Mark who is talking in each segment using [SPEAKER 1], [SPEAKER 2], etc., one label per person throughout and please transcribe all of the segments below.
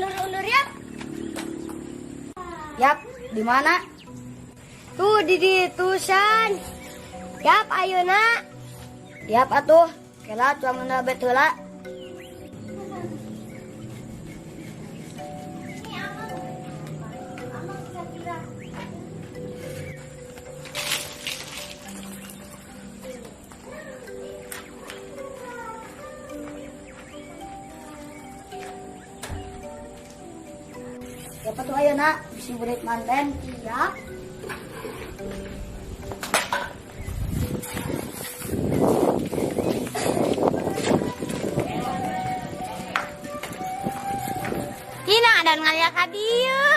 [SPEAKER 1] Undur-undur ya.
[SPEAKER 2] Yap, di mana?
[SPEAKER 1] Tuh di ditu San. Yap, ayeuna.
[SPEAKER 2] Yap atuh. Kela tuang na bet heula. Yap atuh ayeuna bisi burit manten.
[SPEAKER 1] Iya. Tina dan ngaliak ka dieu.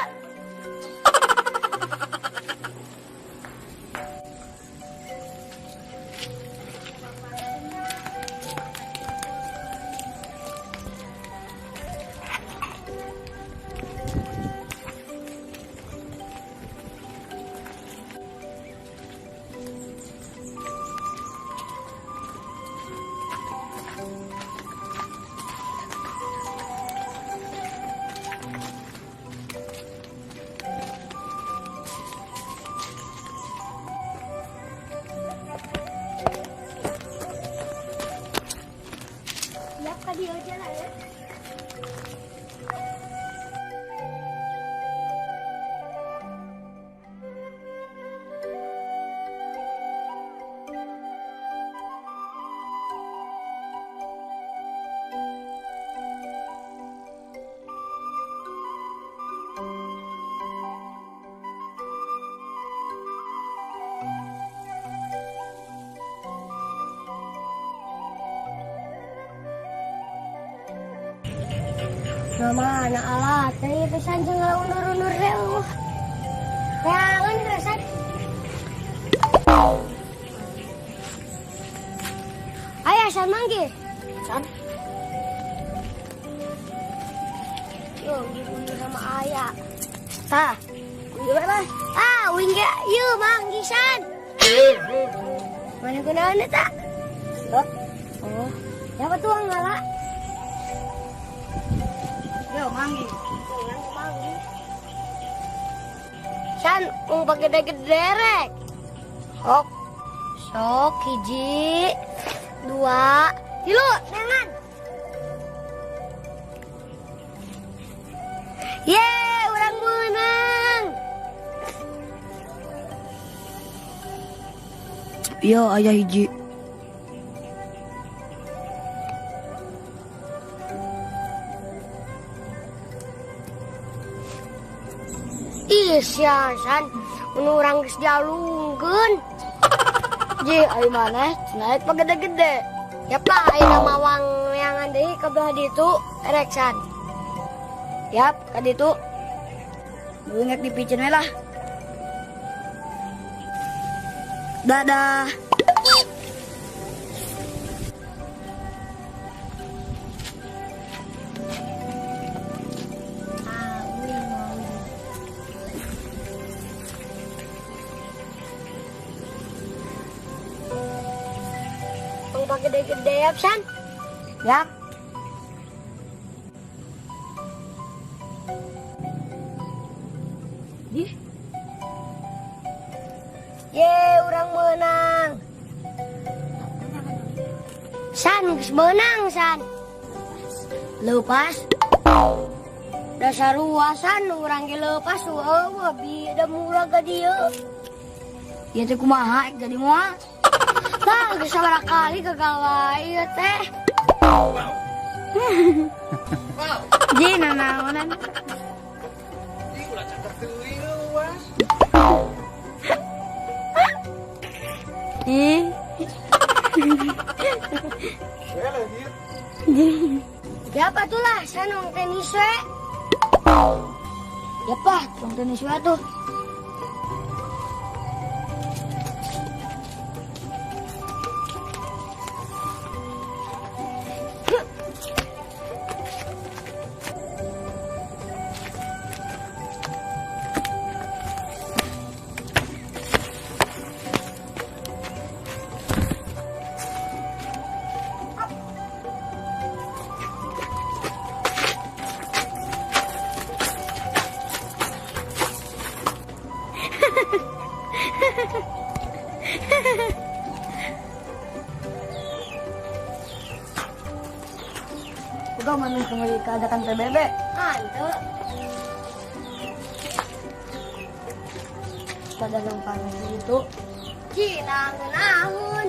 [SPEAKER 1] Siap ka dieu jalan ya. Mama, anak alat, teh pesan jeung undur-undur teh. Jangan keresan. Ayo, san manggil.
[SPEAKER 2] San.
[SPEAKER 1] Yo, undur sama ayah.
[SPEAKER 2] Tah, ieu lah.
[SPEAKER 1] Ah, uing ge, ieu manggih san. Mana kunaon eta?
[SPEAKER 2] Hah?
[SPEAKER 1] Oh, siapa tuang ngala?
[SPEAKER 2] Yo, manggih.
[SPEAKER 1] Manggih. San, ung pagede-gede rek. Sok. Sok hiji, dua, tilu, nengan. Ye, urang menang.
[SPEAKER 2] Yo, ayah hiji.
[SPEAKER 1] Ih, sia, San, mun urang geus dialungkeun.
[SPEAKER 2] Ji, ayo maneh cenah pagede-gede.
[SPEAKER 1] Ya pak, ayeuna mawang neangan deui ka belah ditu, rek San.
[SPEAKER 2] Yap, ka ditu. Beungek dipicen we lah. Dadah.
[SPEAKER 1] Gede-gede ya, San.
[SPEAKER 2] Yap. Ih.
[SPEAKER 1] Ye, urang menang. San, geus menang, San.
[SPEAKER 2] Lepas.
[SPEAKER 1] Dasar ruasan urang ge lepas eueuh bi da murah ka dieu.
[SPEAKER 2] Ieu teh kumaha jadi moal?
[SPEAKER 1] Tah, geus sabaraha kali gagal wae ieu teh.
[SPEAKER 2] Ji, nanaonan.
[SPEAKER 3] Ih, ulah cakep teuing leuwas.
[SPEAKER 2] Ih.
[SPEAKER 1] Siapa tuh lah, saya nong tenis we.
[SPEAKER 2] Ya pak, nong tenis we tuh. Uga mana kembali keadakan PBB?
[SPEAKER 1] Ante.
[SPEAKER 2] Pada lempar itu.
[SPEAKER 1] Cina ngeunahun.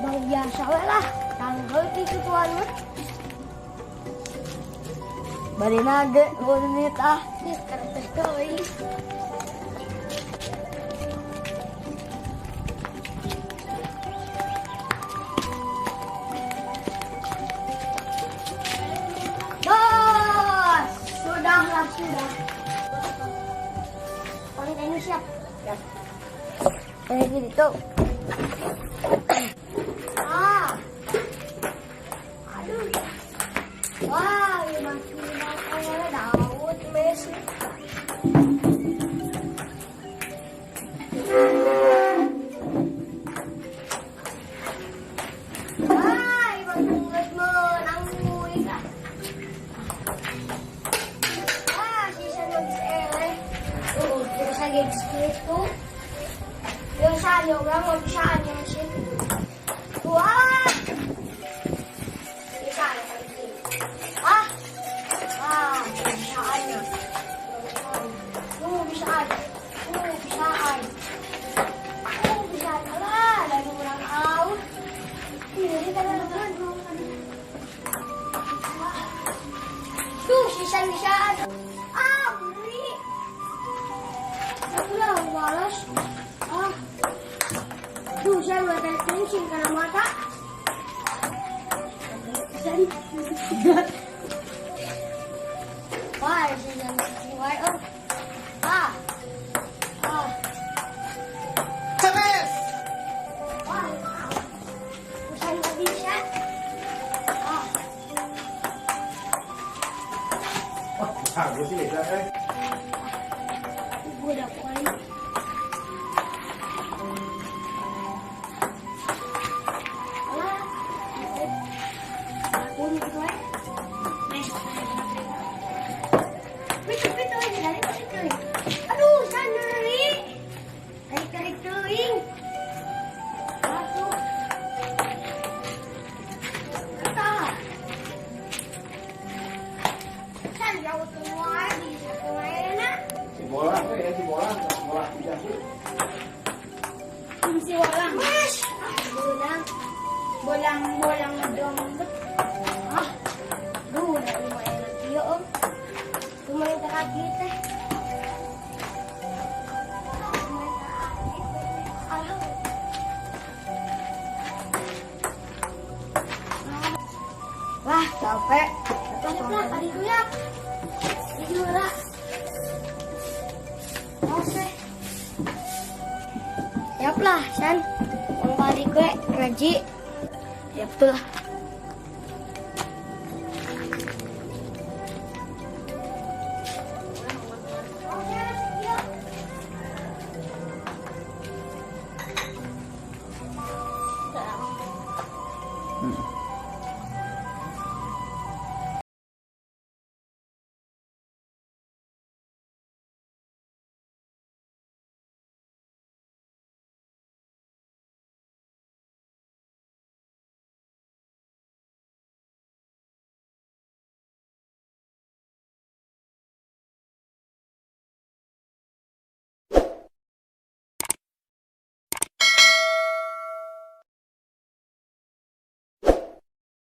[SPEAKER 1] Bang biasa we lah, tanggal itu tuan mah.
[SPEAKER 2] Bari nage menit ah.
[SPEAKER 1] Ih, kertas teuing. Bos, sudahlah sudah. Paling ini siap.
[SPEAKER 2] Ya. Kayak gitu.
[SPEAKER 1] Ah. Aduh. Wah, ini masih makan Daud Messi. Wah, ini masih menang kuy. Ah, sisa nang eleh. Biasa gitu. Biasa aja orang mau bisa aja sih. Wah. Bisa aja. Ah. Ah, bisa aja. Bisa aja. Bisa aja. Bisa aja lah, dari orang out. Ini kan ada. Tuh, sisa bisa aja. Ah, beli. Aku lah malas. Ah. Tuh, saya buat kencing karena mata. Wah, sisa oh. Ah. Ah.
[SPEAKER 3] Cemes.
[SPEAKER 1] Wah. Usah nggak bisa. Ah.
[SPEAKER 3] Wah, bagus sih ya, eh.
[SPEAKER 1] Gue udah paling. Aduh, saneri. Tarik-tarik teuing. Masuk. Kata. San jauh keluar di satu mana?
[SPEAKER 3] Si bola, ya si bola, bola tidak sih.
[SPEAKER 2] Si bola.
[SPEAKER 1] Mas, bolang,
[SPEAKER 2] bolang, bolang dong.
[SPEAKER 1] Ah, duh, udah lumayan lagi ya om. Lumayan terakhir teh.
[SPEAKER 2] Wah, capek.
[SPEAKER 1] Lah, tadi tuh ya. Juara. Oke. Siap lah, San. Mau balik gue, Raji.
[SPEAKER 2] Ya betul lah.